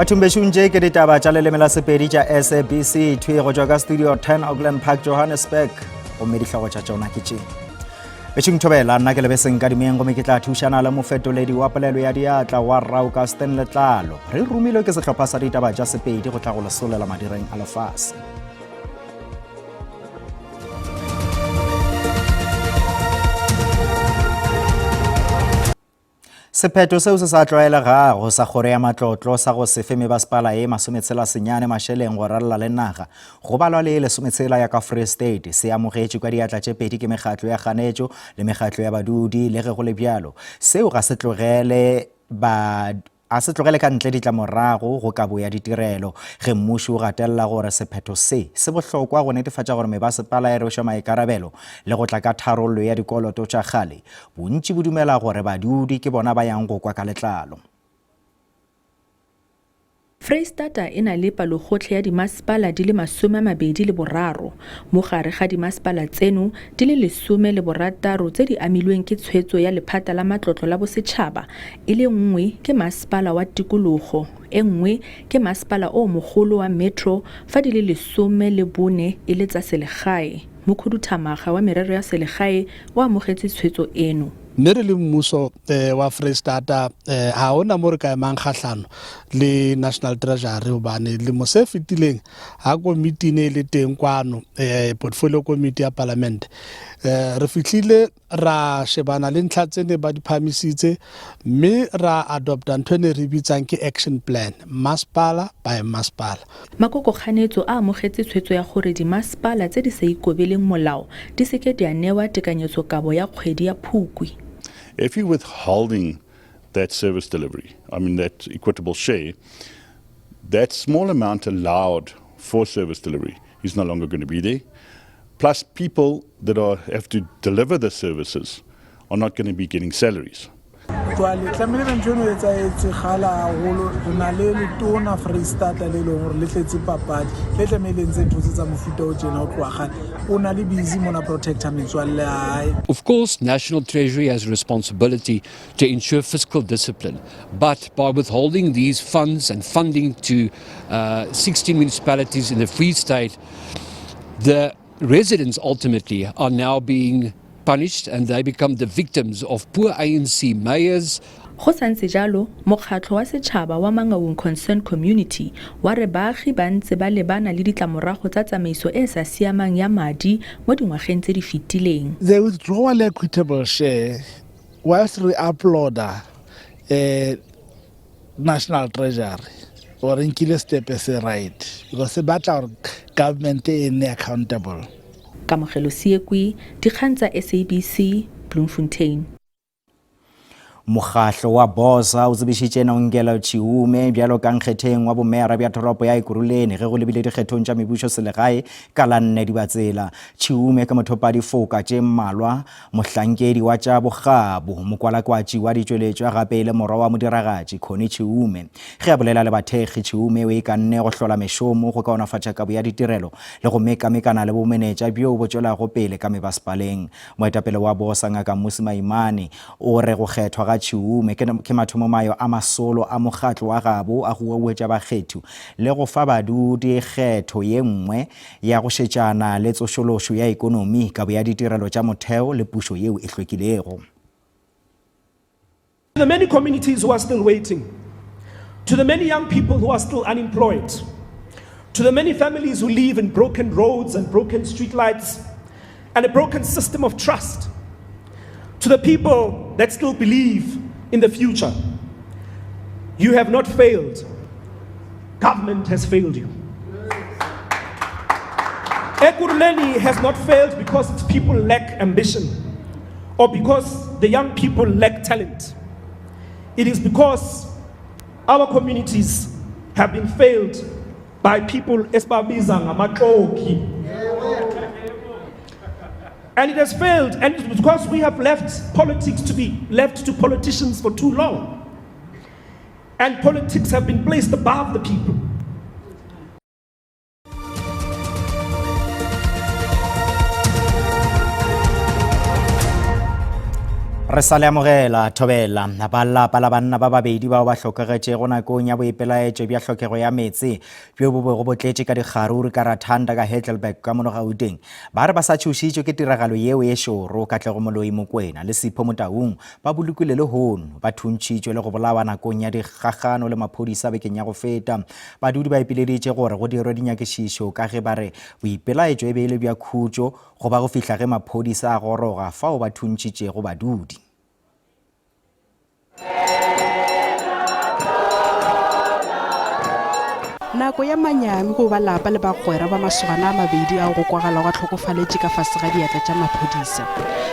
Bathong bešong tše ke ditaba tša leleme la Sepedi tša SABC thwi go tšwa ka studio 10 Auckland Park Johannesburg gomme dihlogo tša tšona ke tše. Bešong thobela nna ke lebeseng ka dimeng gomme ke tla thušana le mofetoledi wa polelo ya diatla wa Rauka Stan Letlalo. Re romilwe ke sehlopha sa ditaba tša Sepedi go tla go lesolela madireng a lefase. Sephetho seo se sa tlwaelegago sa kgoro ya matlotlo sa go se fe mebasepala ye masometshela senyane mašeleng go ralala le naga go balwa le ye lesometshela ya ka Free State se amogetšwe ka diatla tše pedi ke mekgatlo ya kganetšo le mekgatlo ya badudi. Le ge go le bjalo, seo ga se tlogele ba A se tlogele ka ntle ditlamorago go kabo ya ditirelo ge mmušo o gatelela gore sephetho se se bohlokwa go netefatša gore mebasepala e rwešwa maikarabelo le go tla ka tharollo ya dikoloto tša kgale. Bontši bo dumela gore badudi ke bona ba yang go kwa ka letlalo. Freistata e na le palogohle ya dimasepala di le 23. Mo gare ga dimasepala tseno, di le 16 tse di amilweng ke tshwetso ya Lephata la Matlotlo la Bosetšhaba, e le nngwe ke masepala wa tikologo, e nngwe ke masepala o mogolo wa metro fa di le 14 e le tsa selegae. Mokhuduthamaga wa merero ya selegae o amogetse tshwetso eno. Mme re le mmuso wa Freistata ga hona mo re ka emang kgahlano le National Treasury hobane lemo se fetileng ha komiti e ne e le teng kwano portfolio committee ya palamente re fihlile ra shebana le ntlha tse ne ba di phahamisitse mme ra adopta ntho e ne re bitsang ke action plan masepala by masepala. Makokokganetso a amogetse tshwetso ya gore dimasepala tse di sa ikobeleng molao di seke di a newa tekanyetsokabo ya kgwedi ya Phukwi. If you're withholding that service delivery, I mean that equitable share, that small amount allowed for service delivery is no longer going to be there. Plus people that are have to deliver the services are not going to be getting salaries. Jwale tlamehile be ntho eno e etsahetse kgale haholo. Re na le letona Freistata le leng gore le tletse papadi le tlamehile ntse ntho tse tsa mofuta o tjena o tloha kgale. O na le busy mona protector metswalle ya hae. Of course, National Treasury has a responsibility to ensure fiscal discipline, but by withholding these funds and funding to uh, 16 municipalities in the Free State, the residents ultimately are now being punished and they become the victims of poor ANC mayors. Go santse jalo, mokgatlho wa setšhaba wa Mangaung Concerned Community wa re baagi ba ntse ba lebana le ditlamorago tsa tsamaiso e e sa siamang ya madi mo dingwageng tse di fetileng. The withdrawal equitable share whilst re applauda eh, National Treasury gore nkile step se right because se batla gore government e nne accountable. Kamogelo Seekwi, Dikgang tsa SABC, Bloemfontein. Mokgahlo wa Bosa o tsebišitše Nongelo Chiume bjalo ka nkgetheng wa bomeyara bja toropo ya Ekurhuleni ge go lebile dikgethong tša mebušo selegae ka la nne Dibatsela. Chiume ke mothopadifoka tše mmalwa Mohlankedi wa tša bokgabo, mokwalakwatši wa ditšweletšwa gape e le morwa wa modiragatši, Connie Chiume. Ge a bolela le bathekgi, Chiume o ikanne go hlola mešomo, go kaonafatša kabo ya ditirelo le go mekamekana le bomenetša bjo bo tšwelago pele ka mebasepaleng. Moetapele wa bosa, Ngaka Mmusi Maimane, o re go kgethwa ga Chiume ke ke mathomomayo a masolo a mokgatlo wa gabo a go huetša bakgethu le go fa badudi kgetho ye nngwe ya go šetšana le tsošološo ya ekonomi, kabo ya ditirelo tša motheo le pušo yeo e hlwekilego. To the many communities who are still waiting, to the many young people who are still unemployed, to the many families who live in broken roads and broken streetlights and a broken system of trust, to the people that still believe in the future, you have not failed. Government has failed you. Ekurhuleni has not failed because its people lack ambition or because the young people lack talent. It is because our communities have been failed by people esibabiza ngamaxoki. And it has failed, and it's because we have left politics to be left to politicians for too long. And politics have been placed above the people. Re sa le amogela thobela ba lapa la banna ba babedi bao ba hlokagetšego nakong ya boipelaetšo bja hlokego ya meetse bjo bo bego bo tletše ka dikgaruru ka Rathanda ka Heidelberg ka mono Gauteng. Ba re ba sa tšhošitšwe ke tiragalo yeo ye šoro. Katlego Moloi Mokwena le Sipho Motaung ba bolokilwe lehono ba thuntšhitšwe le go bolawa nakong ya dikgagano le maphodisa bekeng ya go feta. Badudi ba ipileditše gore go dirwe dinyakišišo ka ge ba re boipelaetšo e be e le bja khutšo go ba go fihla ge maphodisa a goroga fao ba thuntšhitšego badudi. Nako ya manyami go ba lapa le bagwera ba masogana a mabedi ao go kwagalago a hlokofaletše ka fase ga diatla tša maphodisa.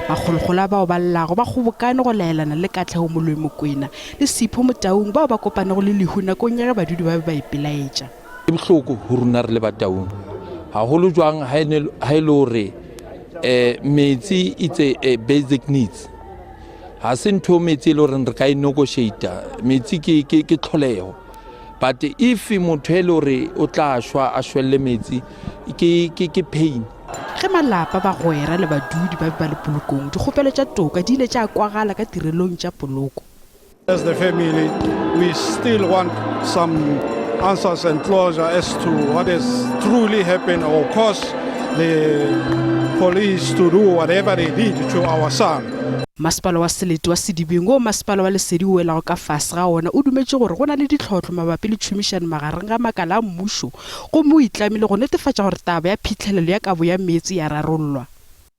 Makgolokgolo a bao ba llago ba kgobokane go laelana le Katlego Moloi Mokwena le Sipho Motaung bao ba kopanego le lehu nakong ya ge badudi ba be ba ipelaetša. E bohloko ho rona re le Bataung, haholo jwang ha e le hore um metsi it's a basic needs. Ha se ntho metsi e le horeng re ka e negotiate, metsi ke, ke, ke tlholeho. But if motho e le hore o tla shwa a shwelle metsi, ke, ke, ke pain. Ge malapa, bagwera le badudi ba be ba le polokong, dikgopelo tša toka di ile tša kwagala ka tirelong tša poloko. As the family, we still want some answers and closure as to what has truly happened or caused the police to do whatever they did to our son. Masepala wa Selete wa Sedibeng, woo Masepala wa Lesedi o welago ka fase ga wona, o dumetše gore go na le ditlhohlo mabapi le tšhomišano magareng ga makala a mmušo gomme o itlamile go netefatša gore taba ya phihlelelo ya kabo ya meetse e a rarollwa.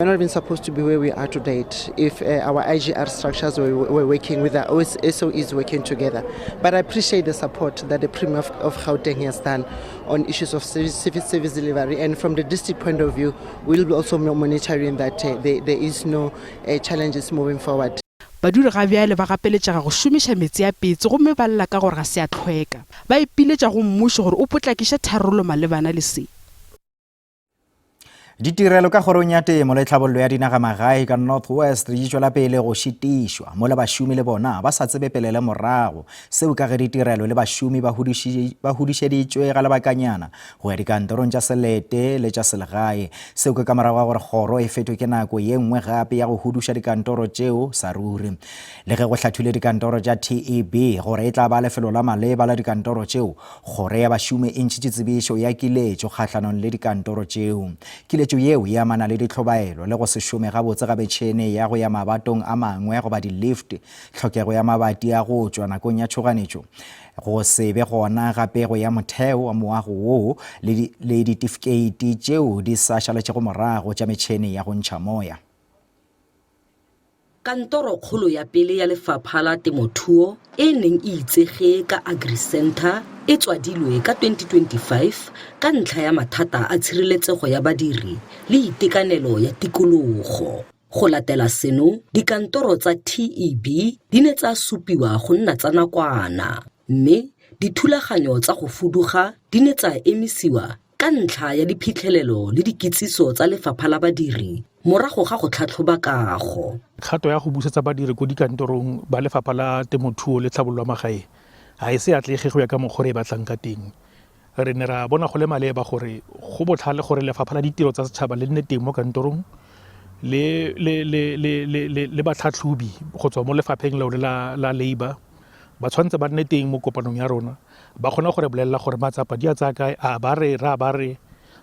We're not even supposed to be where we are to date if uh, our IGR structures were, were working with our SOEs working together. But I appreciate the support that the Premier of, of Gauteng has done on issues of service, service delivery. And from the district point of view, we'll be also monitoring that uh, there, there is no uh, challenges moving forward. Badudi ga bjale ba gapeletšega go šomiša meetse a petse gomme ba lla ka gore ga se a hlweka. Ba ipiletša go mmušo gore o potlakiše tharollo malebana le se. Ditirelo ka kgorong ya temo le tlhabollo ya dinagamagae ka North West di tšwela pele go šitišwa mola bašomi le bona ba sa tsebe pele le morago. Seo ka ge ditirelo le bašomi ba hudušeditšwe ga lebakanyana go ya dikantorong tša selete le tša selegae. Seo ke ka morago ga gore kgoro e fetwe ke nako ye nngwe gape ya go huduša dikantoro tšeo sa ruri. Le ge go hlathilwe dikantoro tša TEB gore e tla ba lefelo la maleba la dikantoro tšeo, Kgoro ya bašomi e ntšhitše tsebišo ya kiletšo kgahlanong le dikantoro tšeo. Kiletšo yeo e amana le ditlhobaelo le go se šome gabotse ga metšhene ya go ya mabatong a mangwe goba di-lift, tlhokego ya mabati a go tšwa nakong ya tšhoganetšo, go se be gona ga pego ya motheo wa moago woo le le ditifikeiti tšeo di sa šaletšego morago tša metšhene ya go ntšha moya. Kantorokgolo ya pele ya Lefapha la Temothuo e e neng e itsege ka AgriCentre e tswadilwe ka 2025 ka ntlha ya mathata a tshireletsego ya badiri le itekanelo ya tikologo. Go latela seno, dikantoro tsa TEB di ne tsa supiwa go nna tsa nakwana, mme dithulaganyo tsa go fuduga di ne tsa emisiwa ka ntlha ya diphitlhelelo le dikitsiso tsa lefapha la badiri morago ga go tlhatlhoba kago. Kgato ya go busetsa badiri ko dikantorong ba lefapha la temothuo le tlhabololo ya magae ga e se atlege go ya ka mokgwa re e batlang ka teng. Re ne ra bona go le maleba gore go botlhale gore lefapha la ditiro tsa setšhaba le nne teng mo kantorong le, le, le, le, le, le, le batlhatlhobi go tswa mo lefapheng leo la, la labor ba tshwanetse ba nne teng mo kopanong ya rona ba kgona go re bolelela gore matsapa di a tsaya kae, a ba re raya ba re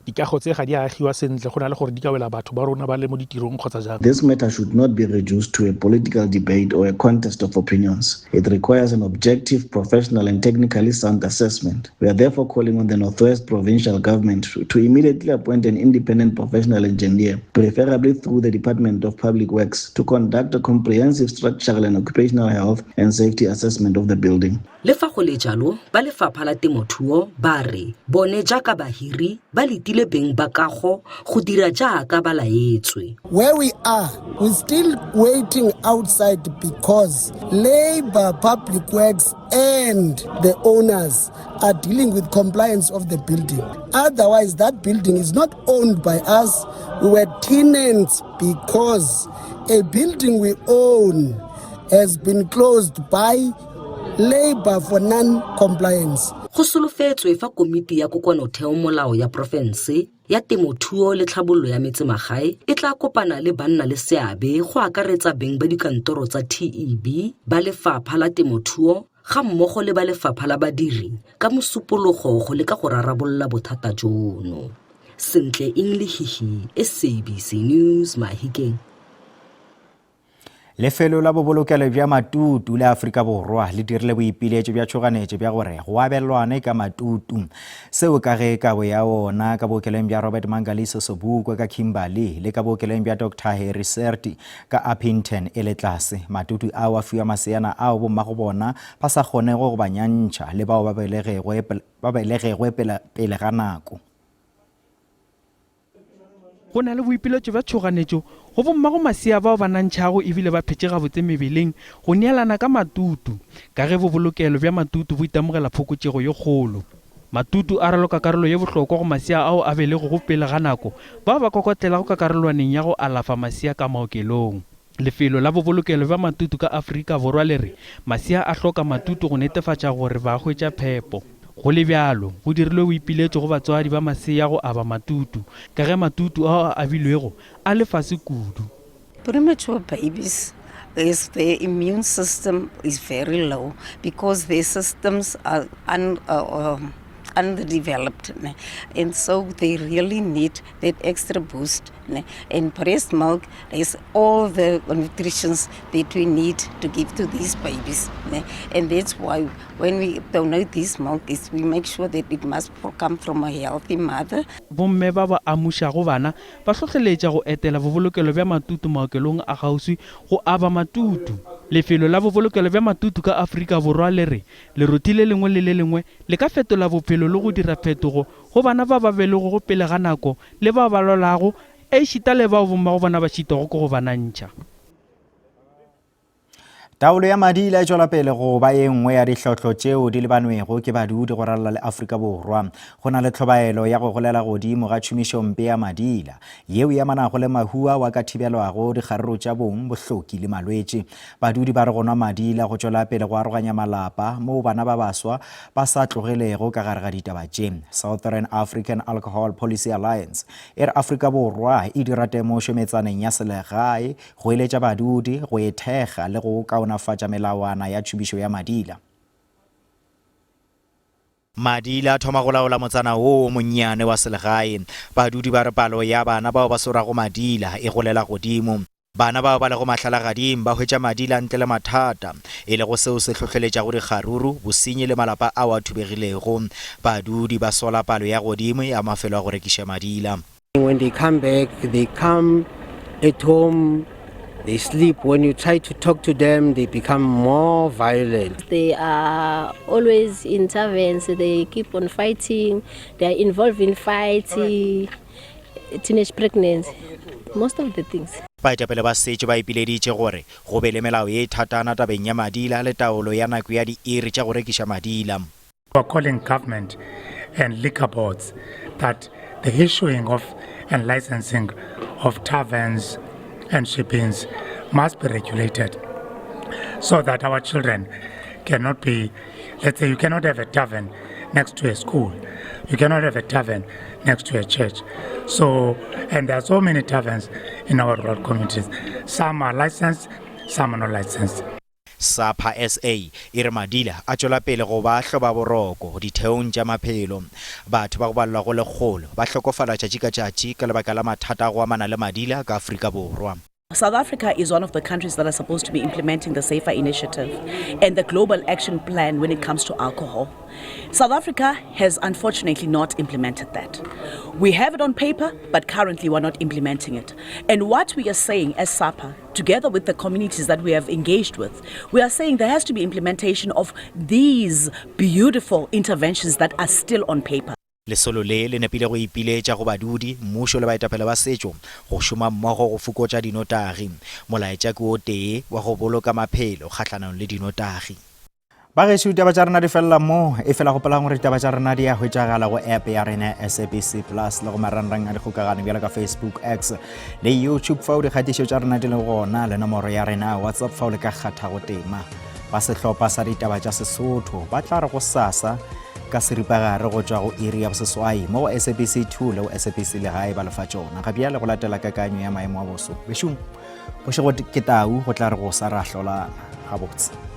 dikago tse ga di a agiwa sentle go na le gore di ka wela batho ba rona ba le mo ditirong kgotsa jang. This matter should not be reduced to a political debate or a contest of opinions. It requires an objective, professional and technically sound assessment. We are therefore calling on the Northwest Provincial Government to immediately appoint an independent professional engineer, preferably through the Department of Public Works, to conduct a comprehensive structural and occupational health and safety assessment of the building. Le fa go le jalo, ba Lefapha la Temothuo ba re bone jaaka bahiri ba letile beng ba kago go dira jaaka ba laetswe. Where we are, we're still waiting outside because Labour, Public Works and the owners are dealing with compliance of the building. Otherwise, that building is not owned by us. We were tenants because a building we own has been closed by Labour for non-compliance. Go solofetswe fa komiti ya kokoanotheo molao ya porofense ya Temothuo le Tlhabololo ya Metsemagae e tla kopana le banna le seabe go akaretsa beng ba dikantoro tsa TEB, ba Lefapha la Temothuo ga mmogo le ba Lefapha la Badiri ka Mosupologo go leka go rarabolola bothata jono. Sentle Inglehihi, SABC News, Mahikeng. Lefelo la bobolokelo bja matutu la Afrika Borwa le dirile boipiletšo bja tšhoganetšo bja gore go abelwane ka matutu. Seo ka ge kabo ya ona ka bookelong bja Robert Mangaliso Sobukwe ka Kimberley le ka bookelong bja Doctor Harry Serti ka Upington e le tlase. Matutu ao a fiwa maseana ao bommago bona ba sa kgonego go ba nyantšha le bao ba belegegwe pele ga nako. Go na le boipiletšo bja tšhoganetšo go bommago masea bao ba nantšhago ebile ba phetše gabotse mebeleng go neelana ka matutu, ka ge bobolokelo bja matutu bo itemogela phokotšego ye kgolo. Matutu a raloka karolo ye bohlokwa go masea ao a belegwego pele ga nako bao ba kokotlelago ka karolwaneng ya go alafa masea ka maokelong. Lefelo la bobolokelo bja matutu ka Afrika Borwa le re masea a hloka matutu go netefatša gore ba hwetša phepo. Go le bjalo, go dirilwe boipiletšo go batswadi ba masea go aba matutu, ka ge matutu ao a abilwego a le fase kudu. Premature babies is their immune system is very low because their systems are un, uh, um, underdeveloped ne? and so they really need that extra boost ne? and breast milk has all the nutrients that we need to give to these babies ne? and that's why when we donate this milk is we make sure that it must come from a healthy mother. Bomme ba ba amušago bana ba hlohleletša go etela bobolokelo bja matutu maokelong a kgauswi go aba matutu. Lefelo la bobolokelo bja matutu ka Afrika Borwa le re lerothi le lengwe le le lengwe le ka fetola bophelo le go dira phetogo go bana ba ba belegwego pele ga nako le bao ba lwalago, ešita le bao bommagobona ba šitwago ke go ba nantšha. Taolo ya madi ile ya tšwela pele go ba ye nngwe ya dihlotlo tšeo di lebanwego ke badudi go ralala le Afrika Borwa. Go na le tlhobaelo ya go golela godimo ga tšhomišompe ya madila, yeo e amanago le mahu ao a ka thibelwago, dikgaruru tša bong, bohloki le malwetši. Badudi ba re go nwa madila go tšwela pele go aroganya malapa, moo bana ba baswa ba sa tlogelego ka gare ga ditaba tše. Southern African Alcohol Policy Alliance e re Afrika Borwa e dira temošo metsaneng ya selegae go eletša badudi go e thekga le go kaonafatša melawana ya tšhomišo ya madila. Madila a thoma go laola motsana woo o monnyane wa selegae. Badudi ba re palo ya bana bao ba swarwago madila e golela godimo. Bana bao ba lego mahlalagading ba hwetša madila ntle le mathata, e lego seo se hlohleletšago dikgaruru, bosenyi le malapa ao a thubegilego. Badudi ba sola palo ya godimo ya mafelo a go rekiša madila. When they come back, they come at home, they sleep. When you try to talk to them, they become more violent. They are always in taverns, they keep on fighting, they are involved in fights, teenage pregnancy, most of the things. Baetapele ba setšo ba ipileditše gore go be le melao ye thatana tabeng ya madila le taolo ya nako ya diiri tša go rekiša madila. We're calling government and liquor boards that the issuing of and licensing of taverns and shippings must be regulated so that our children cannot be, let's say you cannot have a tavern next to a school, you cannot have a tavern next to a church. So, and there are so many taverns in our rural communities. Some are licensed, some are not licensed. SAPA SA e re madila a tšwela pele go ba hlobaboroko ditheong tša maphelo. Batho ba go balelwa go lekgolo ba hlokofala tšatši ka tšatši ka lebaka la mathata a go amana le madila ka Afrika Borwa. South Africa is one of the countries that are supposed to be implementing the SAFER initiative and the Global Action Plan when it comes to alcohol. South Africa has unfortunately not implemented that. We have it on paper, but currently we're not implementing it. And what we are saying as SAPA, together with the communities that we have engaged with, we are saying there has to be implementation of these beautiful interventions that are still on paper. Lesolo le le nepile go ipiletša go badudi, mmušo le baetapele ba setšo go šoma mmogo go fokotša dinotagi. Molaetša ke o tee wa go boloka maphelo kgahlanong le dinotagi. Bagešo, ditaba tša rena di felela mo. Efela gopolang gore ditaba tša rena di a hwetšagala go app ya rena ya SABC Plus le go marangrang a dikgokagano bjalo ka Facebook, X le YouTube fao dikgatišo tša rena di lego gona le nomoro ya rena ya WhatsApp fao le ka kgathago tema. Ba sehlopha sa ditaba tša Sesotho ba tla re gosasa. ka seripagare go tšwa go iri ya boseswai mo go SABC 2 le go SABC Legae ba lefa tšona. Ga bjale go latela kakanyo ya maemo a boso. Bešong, bošego ke tau go tla re go sa ra hlolana. Gabotse.